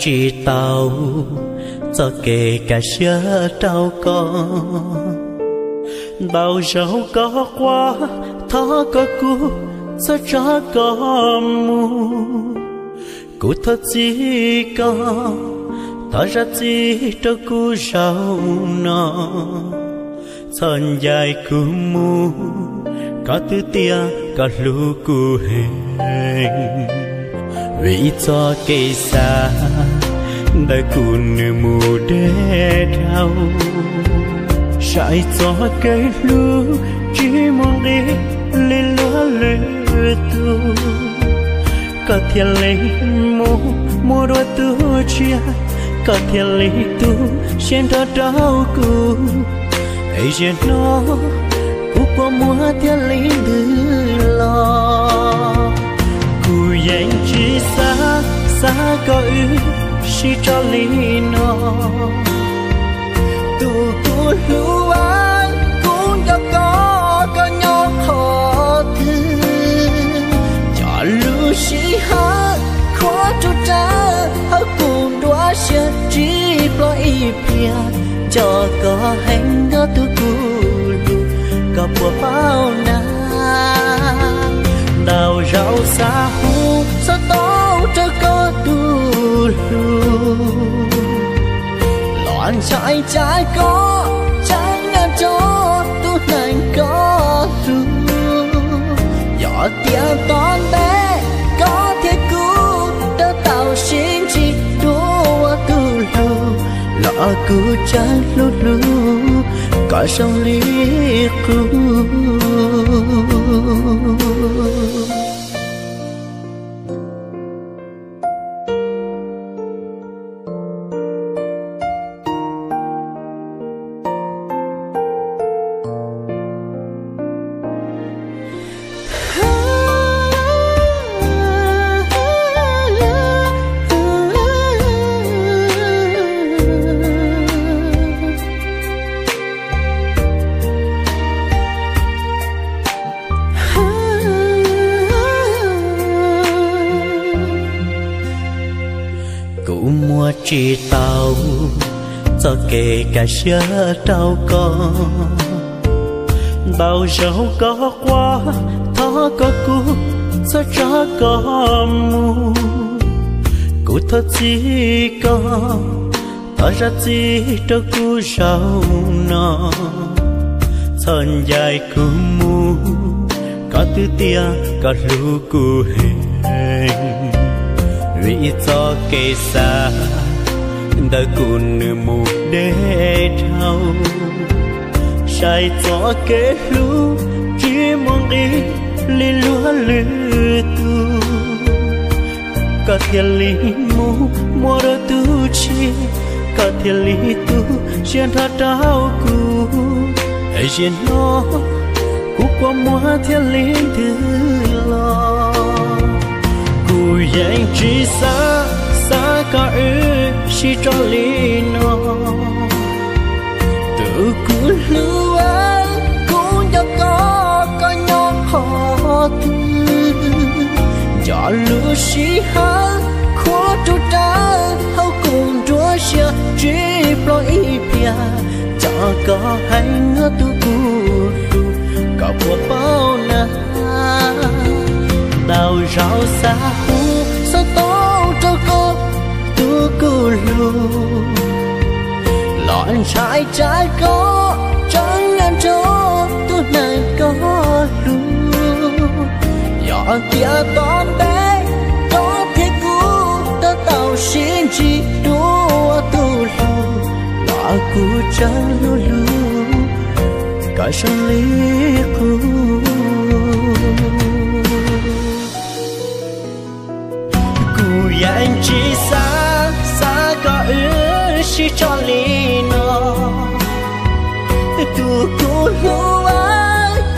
tsis tau txoj kev kaj siab rau koj. Ntau zaus koj quaj thov kom kuv txhob tso koj mus, kuv thov txim koj, thov zam txim rau kuv zaum no. Txhob ncaim kuv mus, koj twb tias koj hlub kuv heev. Vim txoj kev xav ntawm kuv nws mus deb dhau, saib txoj kev hlub tsis muaj nqis li luag lwm tus. Koj thiaj li mus muaj dua tus tshiab, koj thiaj li tu siab nrog rau kuv. Es zaum no kuv kua muag thiaj li ntws los. Kuv yeej tsis xav, xav kom wb sib tso li no. Tus kuv hlub, kuv nco koj, koj nyob qhov twg? Cov lus sij hawm khuav rau rawv hauv kuv nruab siab tsis plob ib pliag. Nco koj heev nyob tus kuv hlub, koj puas paub na? Ntau zaus xav hu xov tooj rau koj tus hlub, los ntshai tsam koj tseem nyob rau tus neeg koj hlub. Yog tias tom ntej koj thiab kuv rov tau sib ntsib dua tus hlub, los kuv tseem hlub hlub koj zoo li qub. Kuv muab tsis tau txoj kev kaj siab rau koj. Ntau zaus koj quaj thov kom kuv txhob tso koj mus, kuv thov txim koj, thov zam txim rau kuv zaum no. Txhob ncaim kuv mus, koj twb tias koj hlub kuv heev. Vim txoj kev xav ntawm kuv nws mus deb dhau, saib txoj kev hlub tsis muaj nqis li luag lwm tus. Koj thiaj li mus muaj dua tus tshiab, koj thiaj li tu siab nrog rau kuv. Es zaum no kuv kua muag thiaj li ntws los. Kuv yeej tsis xav, xav kom wb sib tso li no. Tus kuv hlub, kuv nco koj, koj nyob qhov twg? Cov lus sij hawm khuav rau rawv hauv kuv nruab siab tsis plob ib pliag. Cov koj heev nyob tus kuv hlub, koj puas paub na? Ntau zaus xav hu xov tooj rau koj tus kuv hlub, los ntshai tsam koj tseem nyob nrog tus neeg koj hlub. Yog tias tom ntej koj thiab kuv rov tau sib ntsib dua tus hlub, los kuv tseem hlub hlub koj zoo li qub. Kuv yeej tsis xav, xav kom wb sib tso li no. Tus kuv hlub,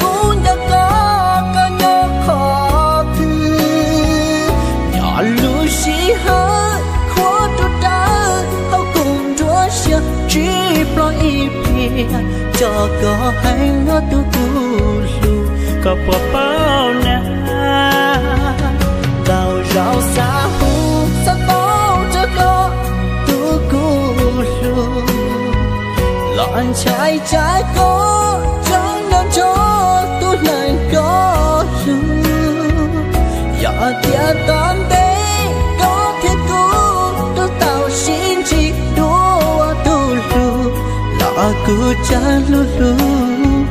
kuv nco koj, koj nyob qhov twg? Cov lus sij hawm khuav rau rawv hauv kuv nruab siab tsis plob ib pliag. Cov koj heev nyob tus kuv hlub, koj puas paub na? Ntau zaus xav hu xov tooj rau koj Ntshai tsam koj tseem nco tus neeg koj hlub, yog tias tom ntej koj thiab kuv twb tau sib ntsib dua tus hlub, los kuv tseem hlub hlub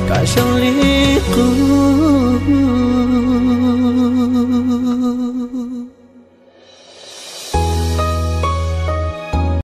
koj zoo li qub.